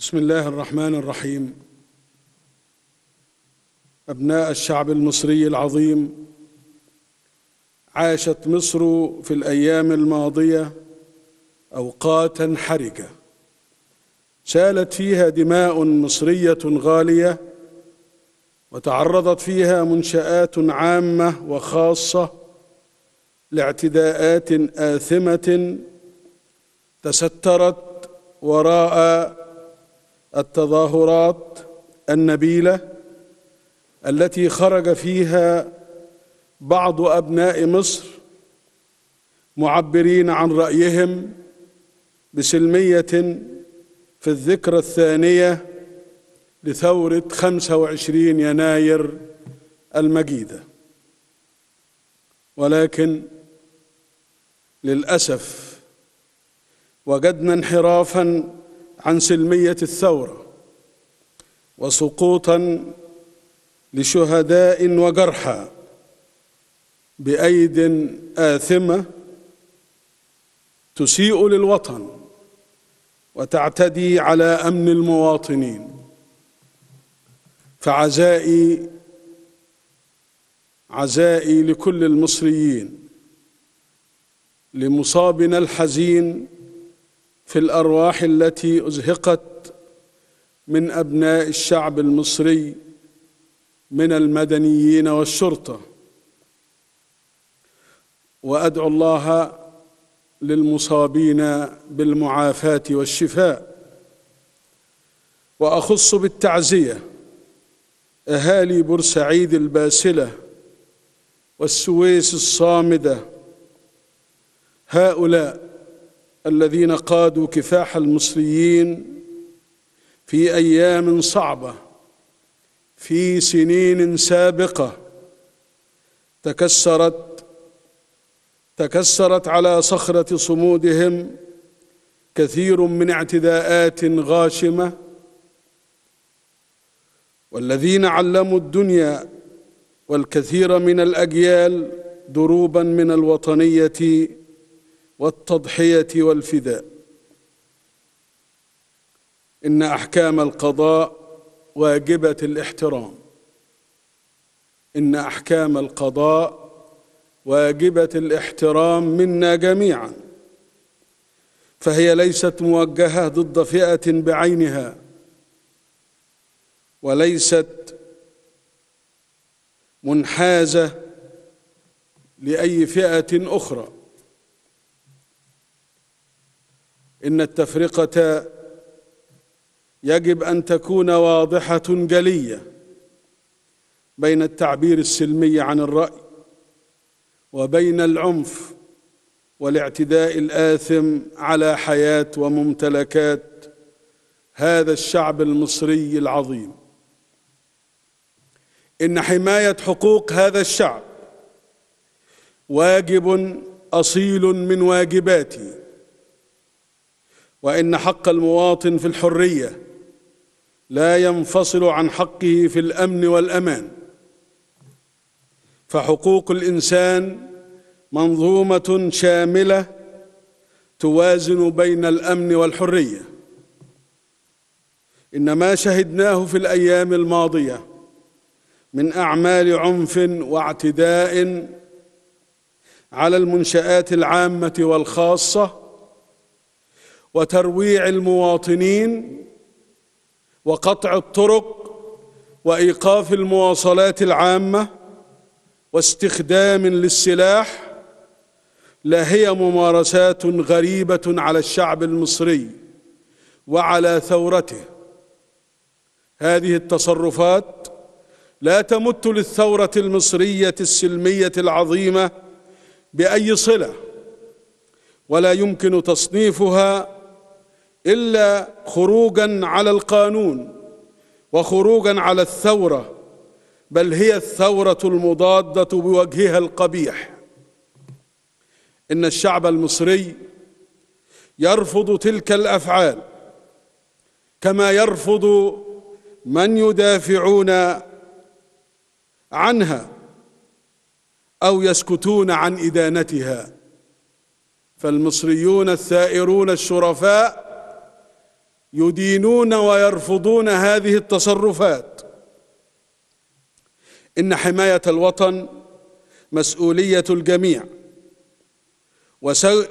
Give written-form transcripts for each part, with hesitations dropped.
بسم الله الرحمن الرحيم. أبناء الشعب المصري العظيم، عاشت مصر في الأيام الماضية أوقاتاً حرجة سالت فيها دماء مصرية غالية، وتعرضت فيها منشآت عامة وخاصة لاعتداءات آثمة تسترت وراء التظاهرات النبيلة التي خرج فيها بعض أبناء مصر معبرين عن رأيهم بسلمية في الذكرى الثانية لثورة 25 يناير المجيدة. ولكن للأسف وجدنا انحرافاً عن سلمية الثورة وسقوطاً لشهداء وجرحى بأيد آثمة تسيء للوطن وتعتدي على أمن المواطنين. فعزائي لكل المصريين لمصابنا الحزين في الأرواح التي أزهقت من أبناء الشعب المصري من المدنيين والشرطة، وأدعو الله للمصابين بالمعافاة والشفاء. وأخص بالتعزية أهالي بورسعيد الباسلة والسويس الصامدة، هؤلاء الذين قادوا كفاح المصريين في أيام صعبة في سنين سابقة تكسرت على صخرة صمودهم كثير من اعتداءات غاشمة، والذين علموا الدنيا والكثير من الأجيال دروبا من الوطنية والتضحية والفداء. إن أحكام القضاء واجبة الاحترام، إن أحكام القضاء واجبة الاحترام منا جميعا، فهي ليست موجهة ضد فئة بعينها، وليست منحازة لأي فئة أخرى. إن التفرقة يجب أن تكون واضحة جلية بين التعبير السلمي عن الرأي وبين العنف والاعتداء الآثم على حياة وممتلكات هذا الشعب المصري العظيم. إن حماية حقوق هذا الشعب واجب أصيل من واجباتي، وإن حق المواطن في الحرية لا ينفصل عن حقه في الأمن والأمان. فحقوق الإنسان منظومة شاملة توازن بين الأمن والحرية. إن ما شهدناه في الأيام الماضية من أعمال عنف واعتداء على المنشآت العامة والخاصة وترويع المواطنين وقطع الطرق وإيقاف المواصلات العامة واستخدام للسلاح لهي ممارسات غريبة على الشعب المصري وعلى ثورته. هذه التصرفات لا تمت للثورة المصرية السلمية العظيمة بأي صلة، ولا يمكن تصنيفها إلا خروجاً على القانون وخروجاً على الثورة، بل هي الثورة المضادة بوجهها القبيح. إن الشعب المصري يرفض تلك الأفعال كما يرفض من يدافعون عنها أو يسكتون عن إدانتها. فالمصريون الثائرون الشرفاء يدينون ويرفضون هذه التصرفات. إن حماية الوطن مسؤولية الجميع،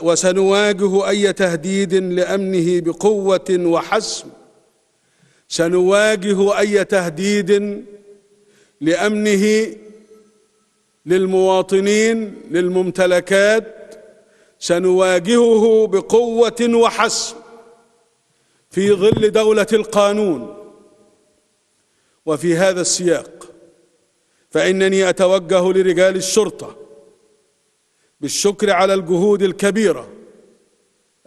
وسنواجه أي تهديد لأمنه بقوة وحسم. سنواجه أي تهديد لأمنه للمواطنين للممتلكات، سنواجهه بقوة وحسم في ظل دولة القانون. وفي هذا السياق فإنني أتوجه لرجال الشرطة بالشكر على الجهود الكبيرة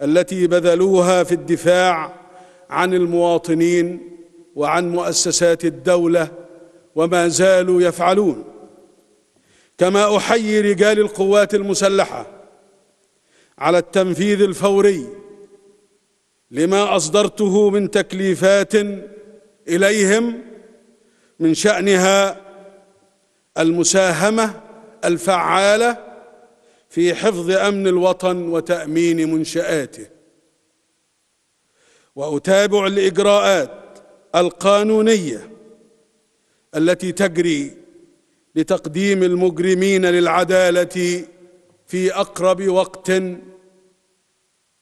التي بذلوها في الدفاع عن المواطنين وعن مؤسسات الدولة وما زالوا يفعلون. كما أحيي رجال القوات المسلحة على التنفيذ الفوري لما أصدرته من تكليفات إليهم، من شأنها المساهمة الفعالة في حفظ أمن الوطن وتأمين منشآته. وأتابع الإجراءات القانونية التي تجري لتقديم المجرمين للعدالة في أقرب وقت.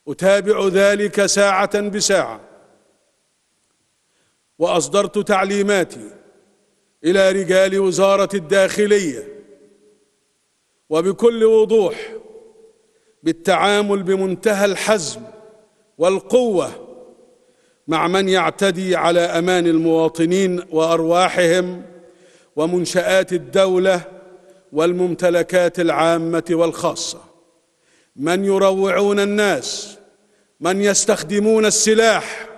أتابع ذلك ساعة بساعة. وأصدرت تعليماتي إلى رجال وزارة الداخلية وبكل وضوح بالتعامل بمنتهى الحزم والقوة مع من يعتدي على أمان المواطنين وأرواحهم ومنشآت الدولة والممتلكات العامة والخاصة، من يروعون الناس، من يستخدمون السلاح،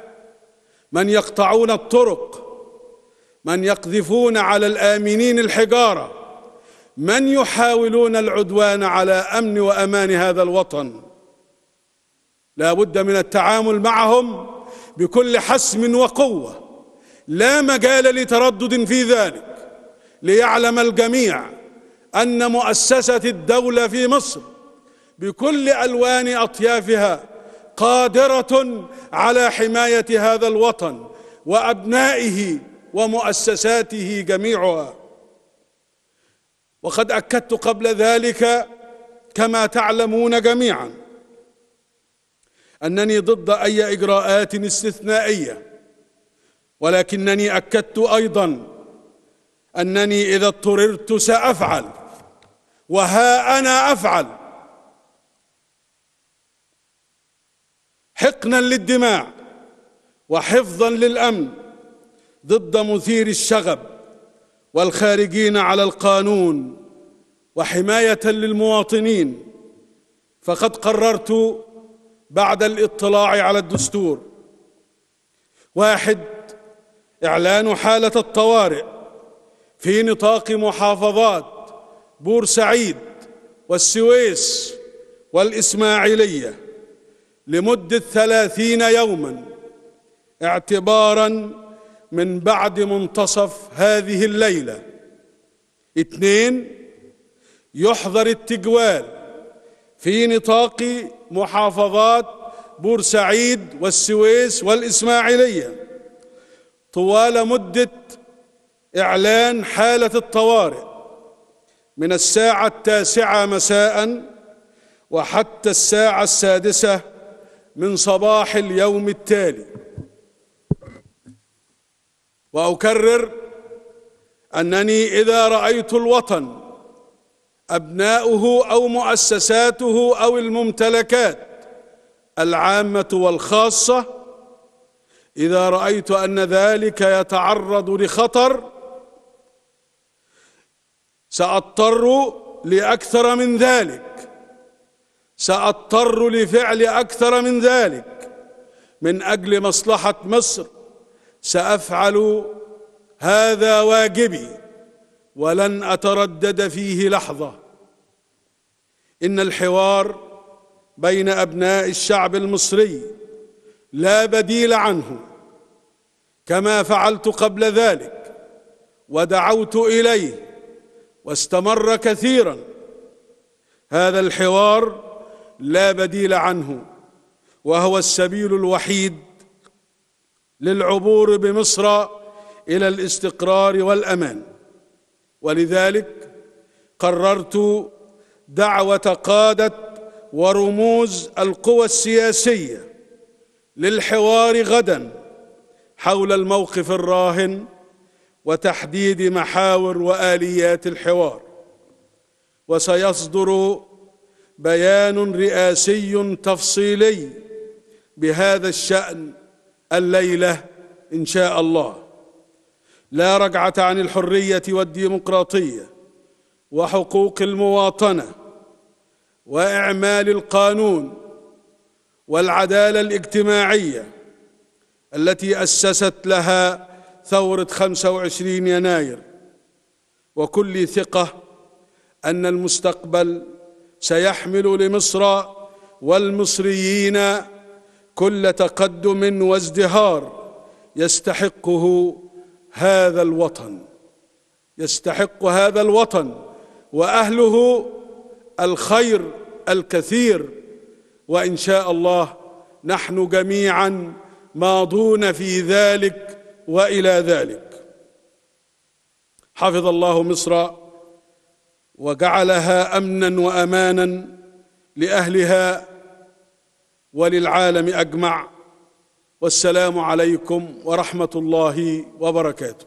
من يقطعون الطرق، من يقذفون على الآمنين الحجارة، من يحاولون العدوان على أمن وأمان هذا الوطن. لا بد من التعامل معهم بكل حسم وقوة، لا مجال لتردد في ذلك، ليعلم الجميع أن مؤسسة الدولة في مصر بكل ألوان أطيافها قادرة على حماية هذا الوطن وأبنائه ومؤسساته جميعها. وقد أكدت قبل ذلك كما تعلمون جميعا أنني ضد أي إجراءات استثنائية، ولكنني أكدت أيضا أنني إذا اضطررت سأفعل، وها أنا أفعل، حقنا للدماء وحفظا للأمن ضد مثير الشغب والخارجين على القانون وحماية للمواطنين. فقد قررت بعد الاطلاع على الدستور: 1. إعلان حالة الطوارئ في نطاق محافظات بورسعيد والسويس والإسماعيلية لمدة 30 يوما اعتبارا من بعد منتصف هذه الليلة. 2. يحظر التجوال في نطاق محافظات بورسعيد والسويس والإسماعيلية طوال مدة إعلان حالة الطوارئ من الساعة 9 مساء وحتى الساعة 6 من صباح اليوم التالي. وأكرر أنني إذا رأيت الوطن، أبناؤه أو مؤسساته أو الممتلكات العامة والخاصة، إذا رأيت أن ذلك يتعرض لخطر، سأضطر لأكثر من ذلك، سأضطر لفعل أكثر من ذلك من أجل مصلحة مصر. سأفعل هذا واجبي ولن أتردد فيه لحظة. إن الحوار بين أبناء الشعب المصري لا بديل عنه، كما فعلت قبل ذلك ودعوت إليه واستمر كثيرا. هذا الحوار لا بديل عنه، وهو السبيل الوحيد للعبور بمصر إلى الاستقرار والأمان. ولذلك قررت دعوة قادة ورموز القوى السياسية للحوار غدا حول الموقف الراهن وتحديد محاور وآليات الحوار، وسيصدر بيان رئاسي تفصيلي بهذا الشأن الليلة إن شاء الله. لا رجعة عن الحرية والديمقراطية وحقوق المواطنة وإعمال القانون والعدالة الاجتماعية التي أسست لها ثورة 25 يناير، وكل ثقة أن المستقبل سيحمل لمصر والمصريين كل تقدم وازدهار يستحقه هذا الوطن، يستحق هذا الوطن وأهله الخير الكثير، وإن شاء الله نحن جميعا ماضون في ذلك وإلى ذلك. حفظ الله مصر وجعلها أمنا وأمانا لأهلها وللعالم أجمع، والسلام عليكم ورحمة الله وبركاته.